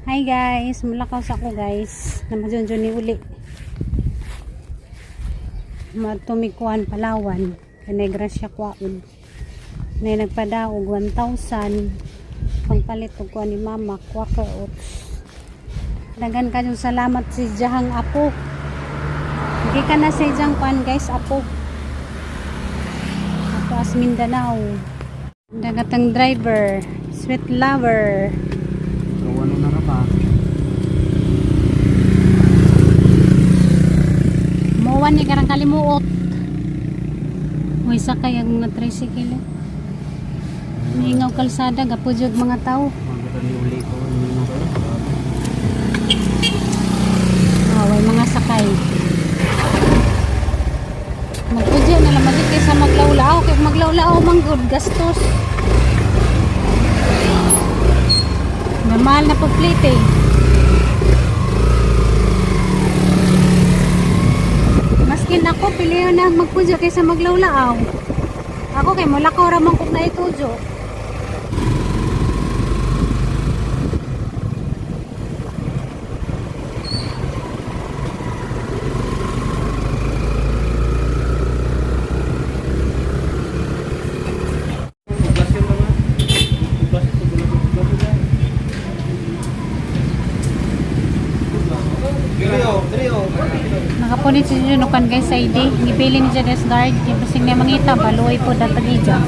Hi guys, mulakaw sa ako guys. Namajon ni uli. Matumikuan Palawan. Kanay grasya kwaon. Nay nagpadaog 1,000 pangpalit og kuan ni Mama Quaker Oats. Dagan kayong salamat si Jahang Apo. Hindi ka na si Jahang kuan guys, Apo. Apo as Mindanao. Dagatang driver, sweet lover. So, ano na ka pa? Muwan ni karang kalimuot. Uy, sakay ang mga tricycle eh. Mingaw kalsada, gapujog mga tao. Mga ni uli ko, hindi mo kayo. Ah, way mga sakay. Magpudyo na lang magit kaysa maglawlaw. Kay maglawlaw man good gastos. Mahal na po plate eh. Maskin ako, pilihan na magpudyo kaysa maglawlaw. Ako kay mulakaw ra man kog naitudyo. Uglas yung mga. Uglas ito, uglas uglas uglas. Trio, trio. Nakapunit si Junukan guys sa ID. Gipili ni Jades Guard. Yung niya mangita, baluay po datagija.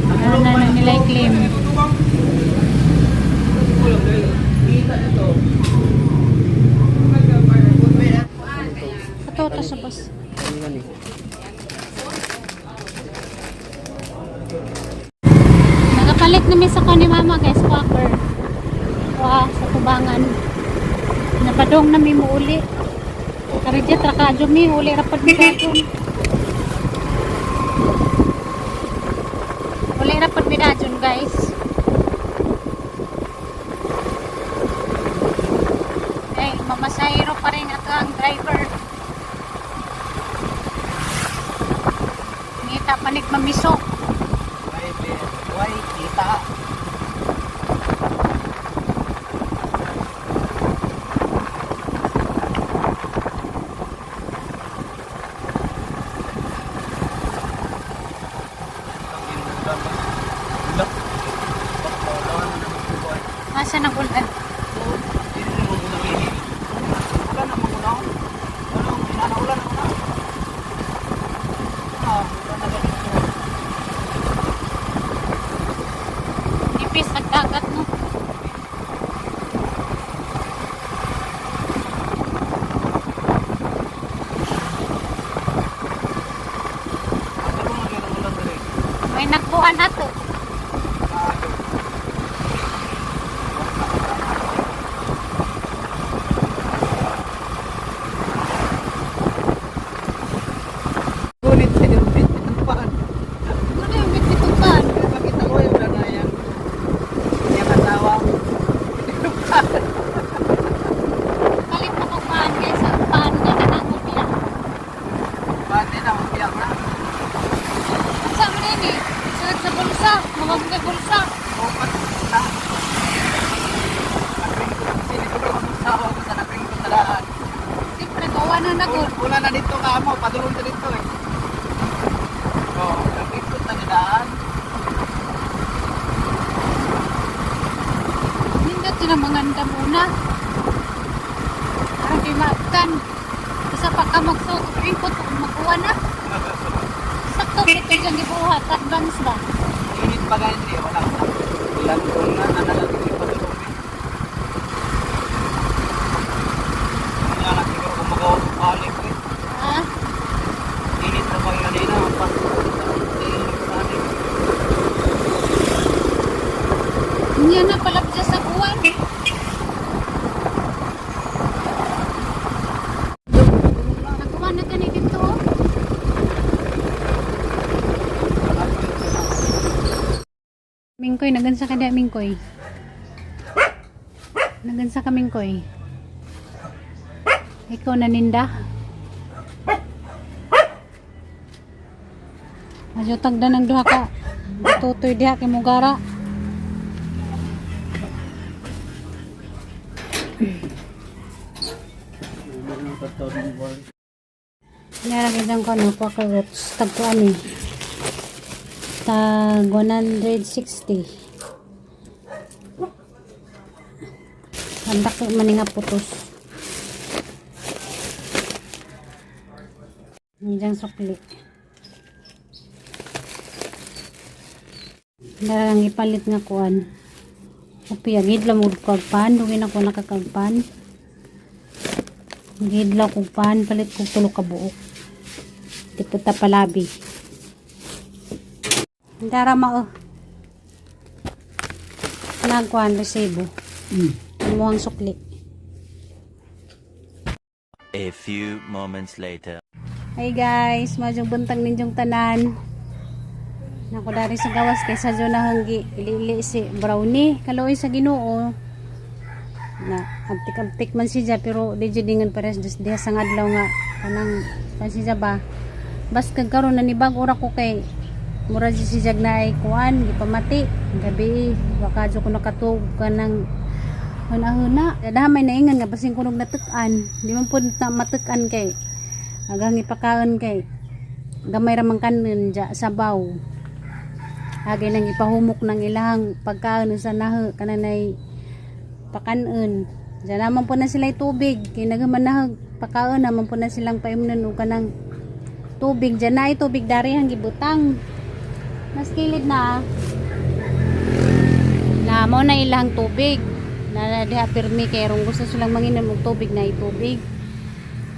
Ano na lang nila i-claim. Ito, ito sa bus. Ano yan eh? Nakapalit namin sa ni Mama guys, quacker. Wah, sa tubangan. Napadong na mi muuli. Karidya, trakadyo mi, uli rapad mi dadyon. Uli rapad mi dadyon guys. Eh, mamasahero pa rin ato ang driver. Ngita panig mamisok. Why, kita. Asa na ulan? Nipis ang dagat no. May nagbuhan ato. Ngunit sinilbit ng pan. Ano yung bitbitukan? Nakita ko yung nanayang niyang asawa. Palit na kong paan guys. Ang paan nga kanang ubiyak. Pati na, umiyak na. Sa mo rin eh. Sunod sa bulsa. Mga bulsa. Upat na. Siniguro ang asawa ko sa nagringkot na daan. Siyempre, gawa na nagod. Una na dito ka mo, padulong na dito eh. Oo, nagringkot na daan. Nindot yun ang mga andam una. Parang di maabtan. Isa pa ka magsuot, magkuha na. Sakto, ito dyan gibuhat. Advance ba? Init pa ganyan eh, wala na. Ilan kong na, ano lang yung padulong eh. Wala na siguro kung magawa ng balik eh. Ha? Init na pa yung kanina, ang pas. Hindi na palabja sa buwan. Nagkuha na gani dito. Oh. Mingkoy, nagansa ka di, Mingkoy. Nagansa ka, Mingkoy. Ikaw naninda. Adyo tagda ng duha ka. Tutoy diha kay Mugara. Naragid ang kano, Quaker Oats. Tag ko ano eh. Tag 160. Ang dako man nga putos. Nandiyan sukli. Darang ipalit nga kuan. Upiya, gidla mo kagpan. Dugin ako nakakagpan. Gidla kog pan, palit kog tulo ka buok. Di po ta palabi. Dara mao. Nagkuan resibo. Imuhang sukli. A few moments later. Hey guys, madyong buntag ninyong tanan. Nako dari sa gawas kay sa na hanggi ili-ili si brownie kaluoy sa Ginoo. Na abtik-abtik man siya pero di jud ingon pares dus diha sa adlaw nga kanang kan siya ba. Bas kag karon na nibag ora ko kay mura jud siya na ay kuan gipamati gabi wa kadyo ko nakatug kanang huna-huna. Dahil may naingan nga basin kunog natuk-an. Di man pud na matuk-an kay agang ipakaon kay gamay ra man kanon ja sabaw. Agay nang ipahumok ng ilang pagkaon sa naho kananay pakanon. Diyan naman po na sila tubig. Kay nagaman na pakaon naman po na silang paimnon og kanang tubig. Diyan na ay tubig dari ang gibutang. Mas kilid na. Na mo na ilang tubig. Na diha pirmi kay rong gusto silang manginom og tubig na tubig.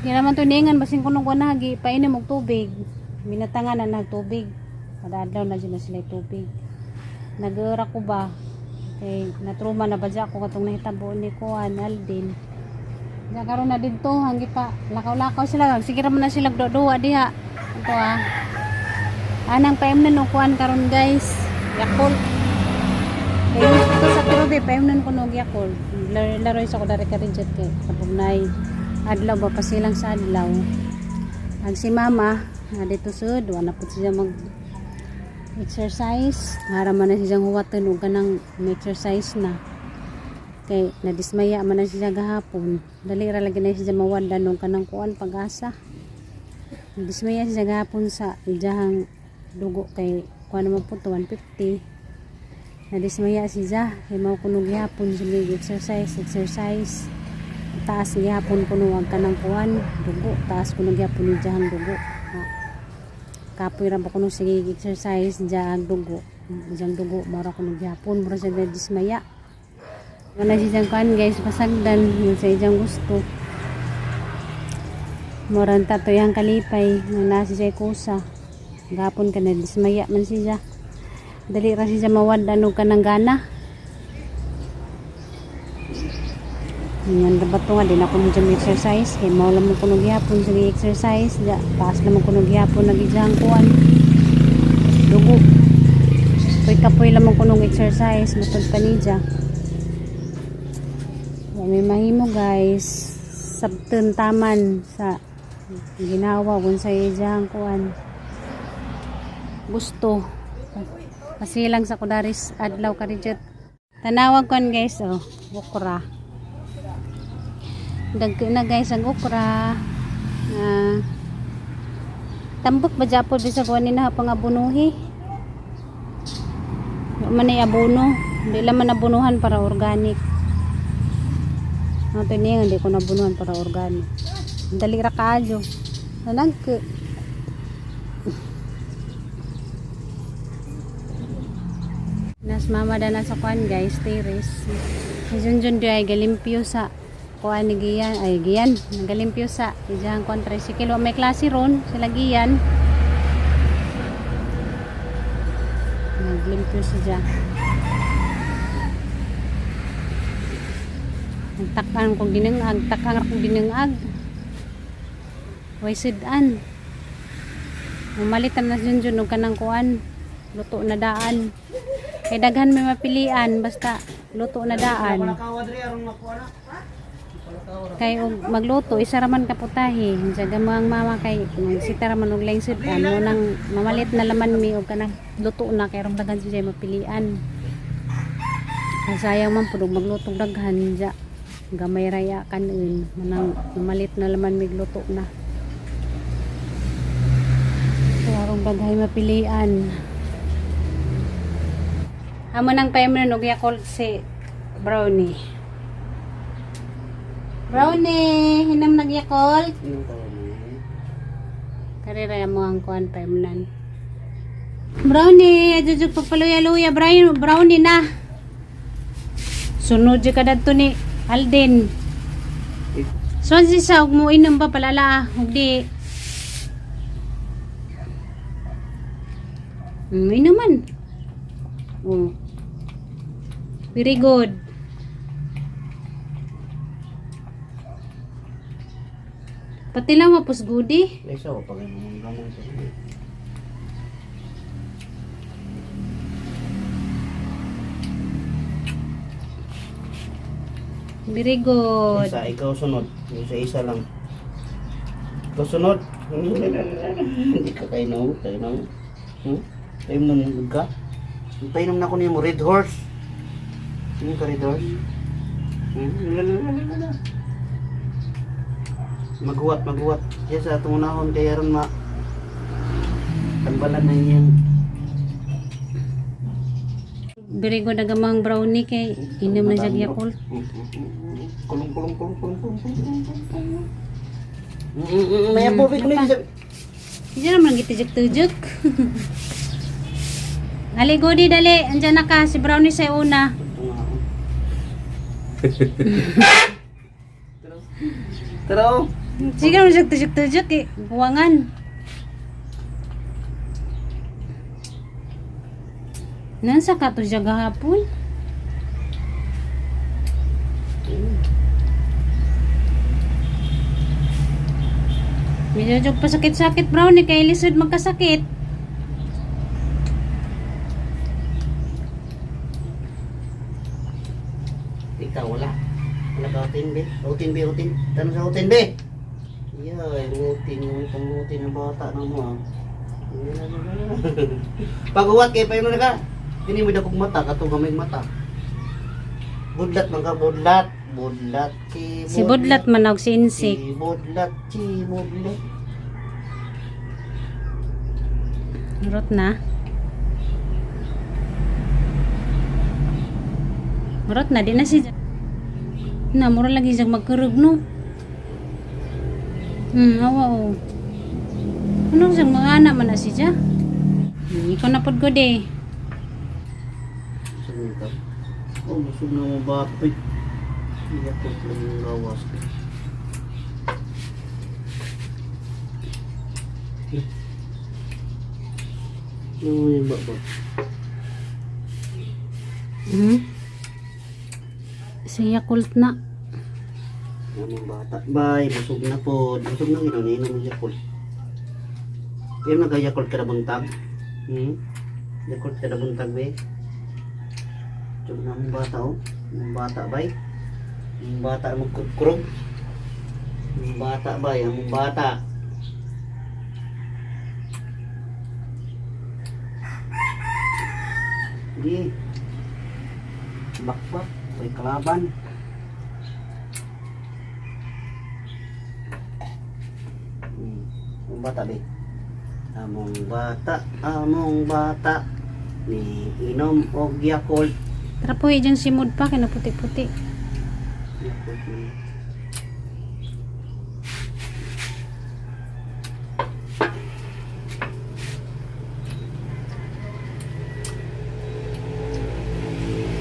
Kaya naman to ningan basin kuno ko na gi painom og tubig. Minatangan na nagtubig. Kada adlaw na jud na sila tubig. Nagura ko ba kay natruma na ba dya ako katong nahitabo ni Kuan Aldin. Diya karon na didto hanggi pa lakaw-lakaw sila. Sige ra man na sila duwa diha. Ito ah. Anang paimnon og kuan karon guys. Yakult. Kay gusto sa Perubi, paimnon ko nog Yakult. Laroy sa ko dari ka rin kay kabugnay. Adlaw ba pasilang sa adlaw. Ang si mama, dito sud, wala po siya mag exercise. Hara man na siyang huwaton og kanang may exercise na. Kay nadismaya man na siya gahapon. Dali ra lagi na siya mawala nung kanang kuan pag-asa. Nadismaya siya gahapon sa iyahang dugo kay kuan naman po to 150. Nadismaya siya kay mao kuno gihapon sige exercise exercise. Taas gihapon kuno ang kanang kuan dugo, taas kuno gihapon iyahang dugo. Ha. Kapoy ra ba kuno sige exercise diya ang dugo. Diyang dugo mao ra kuno gihapon mura siya nadismaya. Wala siya diyang kuan guys, pasagdan yun sa iyang gusto. Murang tatoy ang kalipay, nga nasa siya kusa. Gapon ka na, dismaya man siya. Dali ra siya mawad, ano ka ng gana. Yan dapat to nga, di na ko nung exercise. Kay mao lang mo kuno gihapon sige exercise. Ja, taas lang mo kuno gihapon nagijang kuan. Dugo. Puy kapoy lang mo kuno exercise, matod pa niya. Wa may mahimo guys. Sabton taman sa ginawa kung sa ijang kuan. Gusto. Pasilang sa kudaris adlaw karijot. Tanawag kon guys oh, okra. Dagko na guys ang okra. Ah, tambok ba japod bisag wani na pangabunuhi. Wa man ay abono, hindi lang man abunuhan para organic. Ano niya, hindi ko nabunuhan para organic. Dali ra kaayo. Nanagko. Nas mama da na sa kuan guys, terrace. Si Junjun di ay galimpyo sa kuan ni Gian, ay Gian, galimpyo sa ijang kuan tricycle. Wa may klase ron sila Gian. Naglimpyo siya. Nagtakang kong ginangag, takang kong ginangag. Way sudan. Mamalitan na Junjun og kanang kuan. Luto na daan. Kay daghan may mapilian basta luto na daan. Palakawa diri aron makuha na. Kay og magluto isa ra man ka putahe. Jaga mo ang mama kay magsita ra man og laing sudan mo nang mamalit na laman mi og kanang luto na kay ron daghan siya mapilian. Ang sayang man pud og magluto og daghan ja. Gamay raya kanin. Manang namalit na laman migluto na. Klarong bagay mapilian. Amo nang paymo og Yakult si Brownie. Brownie, hinam nag Yakult. Yung tawag mo. Karera mo ang kuan paymo. Brownie, adjud papaluya-luya Brian, Brownie na. Sunod jud ka dadto ni Alden. Swansea sa og mo inom ba palala ah, ug di. Inuman. Oh. Very good. Pati lang mapos goodie. Isa o pag mga gamon sa Very good. Isa, ikaw sunod. Isa, isa lang. Ikaw sunod. Hindi ka kainom. Kainom. Hmm? Kainom na ka? Painom na ko niyo mo. Red horse. Sino ka red horse? Hmm? Maghuwat, maghuwat. Siya sa atong unahon kaya ron ma tambalan na niyang Very good ang gamang brownie kay inom na siya Yakult. Kulong, kulong, kulong, kulong, kulong, kulong, kulong, kulong. May apobik na yun. Hindi naman gitijak-tujak. Ali, goody, dali. Andyan na ka. Si Brownie sa una. Tara. Oh. Sige naman siya tujak-tujak eh. Buwangan. Nansa ka to siya gahapon? Medyo jud pasakit-sakit Brownie kay lisod magkasakit. Ikaw wala. Wala ka utin, be. Utin, be, utin. Tanong sa utin, be. Yeah, utin mo. Itong utin ng bata na mo, ah. Pag-uwat kay paano na ka? Dini mo dakog mata, katong gamay mata. Budlat man ka, budlat. Budlat, si Si Budlat man og si Insik. Si budlat, si budlat. Rot na. Rot na di na si Na mura lagi siya magkurog no. Awa oh. Ano siya mga anak man na siya? Ikaw na pod gud eh. Saan ka? Oh, busog na mo bata. Uy. Iyak ko lang yung gawas. Ano yung baba? Siya Yakult na. Ano bata? Bay, busog na po. Busog na gano'n. Inom yung Yakult. Inom na ka Yakult kada buntag. Hmm? Yakult kada buntag, be. Busog na mong bata, oh. Ang bata, bay. Ang bata magkukurog. Ang bata, bay. Ang bata. Di. Bakbak. May kalaban. Ang bata be. Among bata, among bata ni inom og Yakult. Tara po eh, dyan si Mood pa kay puti-puti. Yakult ni.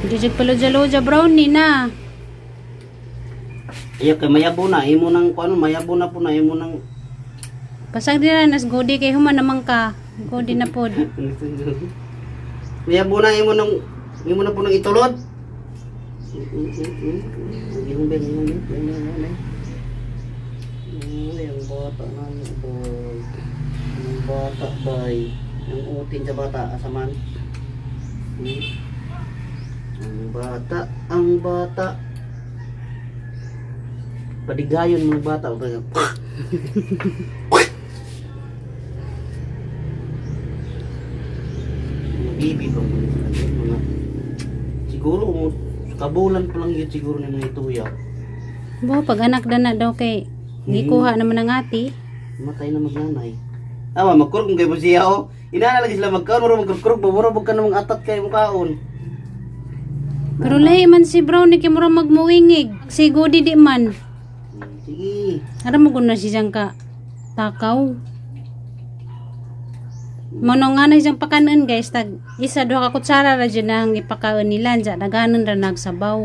Jujug paluja-luja brownie na. Iyo kay mayabo na imo nang kuno mayabo na po na imo nang Pasag dira nas godi kay human naman ka. Godi na pod. Mayabo na imo nang imo na po nang itulod. Yung ben yung ben yung ben. Uy, ang bata na boy. Ang bata bay. Ang utin sa bata asaman. Hmm? Ang bata, ang bata. Padigayon mga bata. Mga bibi pa mo sila. Mga siguro mo kabulan pa lang yun siguro ng mga ituya. Bo, pag anak dana daw kay gikuha naman ang ati. Matay na magnanay. Awa, magkurog kay mo siya oh. Inana lagi sila magkaon, mura magkurog, mura ka namang atat kay mukaon. Pero lahi man si Brownie kay mura magmuwingig. Si Goody di man. Sige. Ara mo gud na si siyang ka takaw. Mono nga na siyang pakanon guys, tag isa duha ka kutsara ra jud ang ipakaon nila dya naganon ra nagsabaw.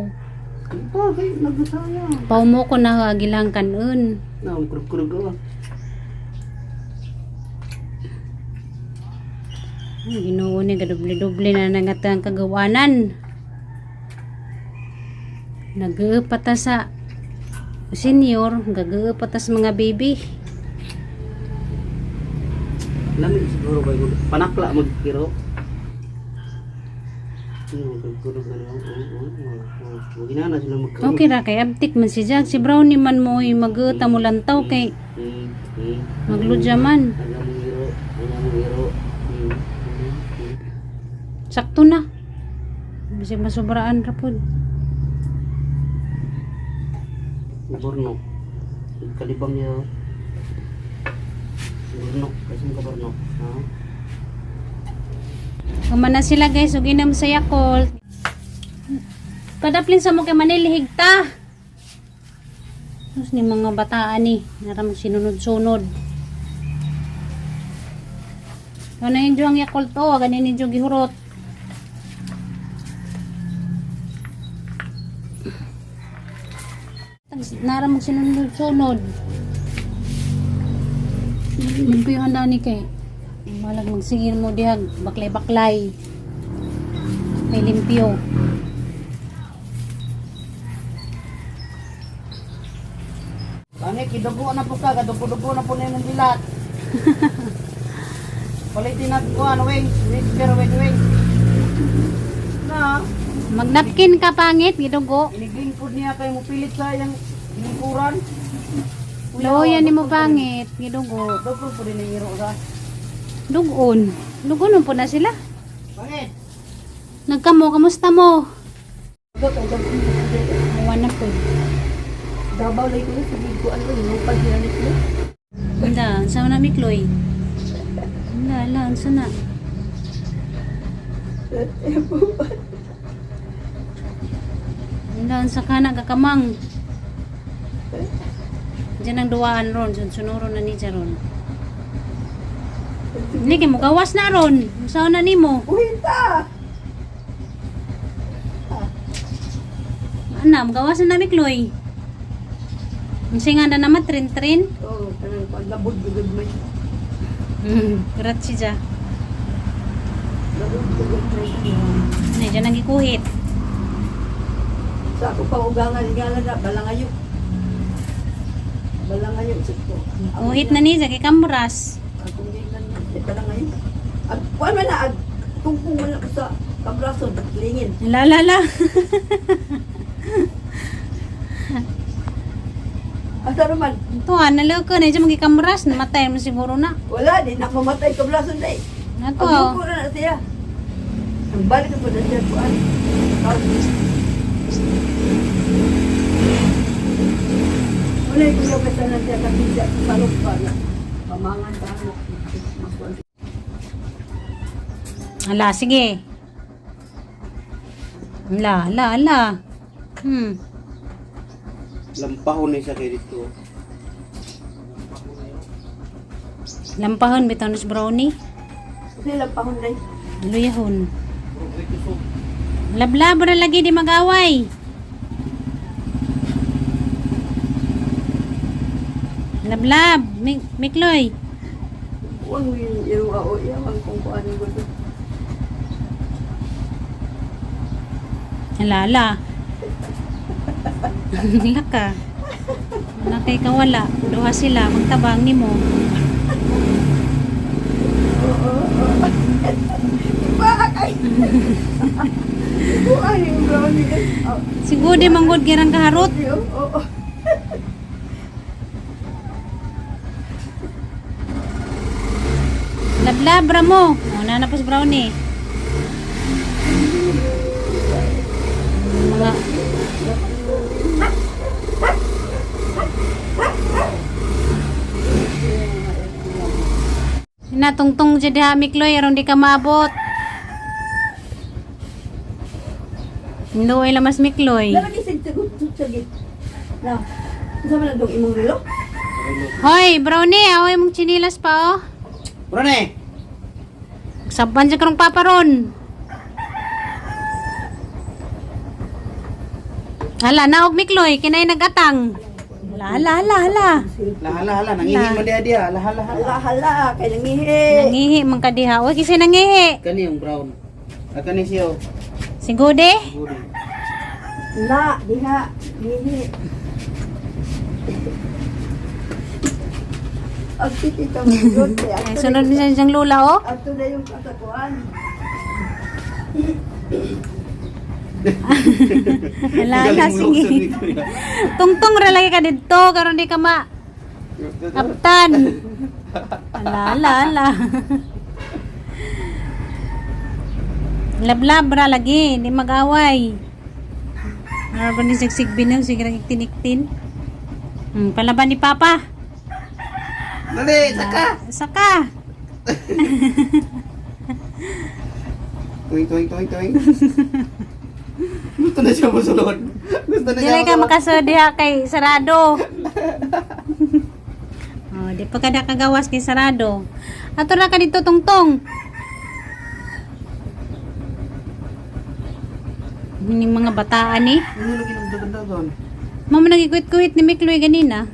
Oh, kay nagsaya. Paumo ko na agilang kanon. Na, magkurog-kurog oh. Ay, Ginoo ni gadoble-doble na nangatang kagawanan. Nagpata sa senior, gagapata sa mga baby. Lamig siguro ba yun? Panakla magkiro. Magkurog na lang. Oo, oo. Ginana sila magkaon. Okay ra kay abtik man si Jack, si Brownie man mo magta mo lantaw kay magludya man. Ang among hero, ang among hero. Sakto na. Bisag masobraan ra pod. Bornok. Kalibang niya. Bornok, kasi ka bornok. Ha? Human na sila guys, ug inom sa Yakult. Padaplin sa mo kay manilihig ta. Tapos ni mga bataan ni, naram sinunod-sunod. Ano yung ang Yakult to, ganin ninyo gihurot. Naram sinunod-sunod. Limpiyohan na ni kay. Malag magsigil mo dihag baklay-baklay. May limpyo. Kani kidugo na po ka, kadugo-dugo na po na yung dilat. Palitin na ko ano wings, wings pero wings wings. Na, Magnapkin ka pangit, gidugo. iniglingkod niya kay mo pilit sa iyang lingkuran. Loya ni mo pangit, gidugo. Dugo po din ang iro sa. Dugon. Dugon po na sila. Pangit. Nagkamo, kamusta mo? Awan na po. Dabaw lang ko sige ko ano yung pag ginanit mo. Hindi, sa na Mikloy. Hindi, ala, unsa na. Hindi, unsa ka na kakamang. Diyan ang duwaan ron, sunsunuro na ni ron. Hindi, kay mugawas na ron. Unsa na nimo? Uhita! Ana, mugawas na Mikloy. Unsa nga na naman, trin-trin? Oh, kanang paglabod gud may. Kurat siya. Labod gud may. Ano, diyan ang gikuhit. Sa ako pa ugangan ngalan na balangayo. Balangayo sa ko. Kuhit na ni, sa kikamras. Akong ginan na balangayo. Ag kuan man na ag tungkong man ako sa kabraso lingin. La la la. Asa naman? Ito ah, naloko na dyan magikamras. Namatay mo siguro na. Wala di na mamatay kabraso day. Ato. Ang ko na na siya. Ang balik ko na siya kuan. Wala ko yung basta na siya kapigya sa salok pa na. Pamangan pa na. Ala, sige. Ala, ala, ala. Lampahon ni siya kay dito. Lampahon, bitaw na si brownie. Kasi lang pahon na. Luyahon. Lablab ra lagi di mag-away. Lablab, Mikloy. Huwag mo yung irong ao. Iyawan kung kuan ko. Ala, ala. Ala ka. Wala kay kawala. Duha sila, magtabang nimo. Bakay! Kuan yung brownie. Oh, Siguro di manggod girang kaharot. oo, oo. Lablabra mo. O, nanapos brownie. Mga... Natungtong jud diha Mikloy aron di ka maabot. Luoy lamas Mikloy. Lalagi sa sagot sa. Na. Unsa man ang dong imong relo? Hoy, Brownie, ahoy mong chinilas pa oh. Brone! Saban siya karong paparon. Hala, naog Mikloy, kinay nagatang. Hala, hala, hala, hala. Laha, laha, laha. Nangihi man diha diha. Laha, laha. Hala hala kay nangihi. Nangihi man ka diha. Uy, kasi nangihi. Kani yung brown. Ah, kani siya oh. Si Gode? Gudi. Na diha ngihi. Ang titi ka mo yun. Ay, sunod mo siya siyang lula, oh. Ato na yung katakuan. Hala, hala, sige. Tungtong ra lagi ka didto, karon di ka ma aptan. Hala, hala, hala. Lablab ra lagi, di mag-away. Mara ba ni sigsig binaw, sige ra iktin-iktin. Palaban ni Papa. Dali, saka! Saka. Tuwing, tuwing, tuwing, tuwing. Gusto na siya musulod. Gusto na siya Dili ka musulod. makasud diha kay sarado. Oh, di pa kada kagawas kay sarado. Ato ra ka dito tungtong. Yung mga bataan eh. Ano lagi ng dagan-dagan? Mama nagikuit-kuit ni Mikloy ganina.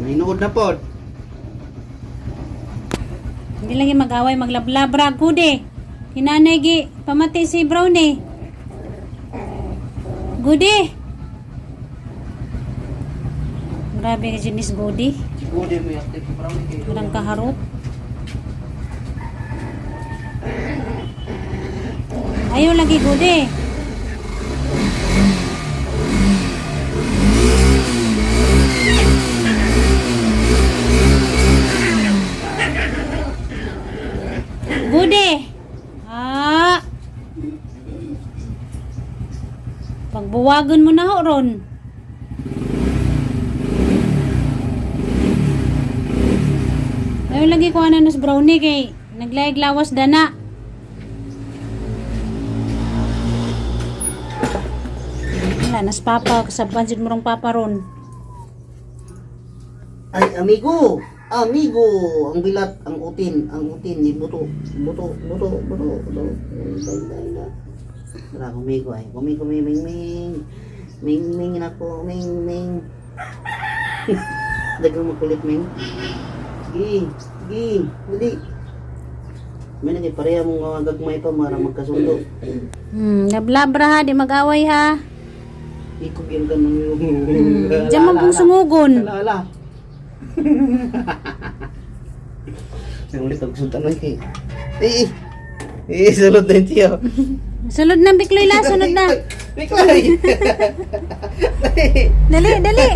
Nainuod na pod. Hindi lagi mag-away, maglablabra gude. Hinanay gi, pamati si Brownie. Gude. Grabe ka Janice Gudi. Si Gudi mo yakte ko brown kay. Walang kaharot. Ayaw lagi Gudi. Gudi. Ah. Pagbuwagon mo na ho ron. Ayaw lagi ko ano nas brownie kay naglaig lawas dana. Wala, nas papa, kasaban jud mo rong papa ron. Ay, amigo! Amigo! Ang bilat, ang utin, ni buto, buto, buto, buto, buto. Ay, ay, ay. Tara, kumigo ay. Kumigo, ming, ming, ming. Ming, ming na ko, ming, ming. Dagang makulit, ming. Sige, sige, dali. May naging pareha mong mga gagmay pa para magkasundo. Lablabra ha, di mag-away ha. Ikog yung ganun yung... Diyan man pong sungugon. Ala, ala. Ang ulit, pagsuntan mo kay. Eh, eh. Eh, sulod na yun siya. Sunod na, Bikloy la, sunod na. Bikloy! Dali, dali.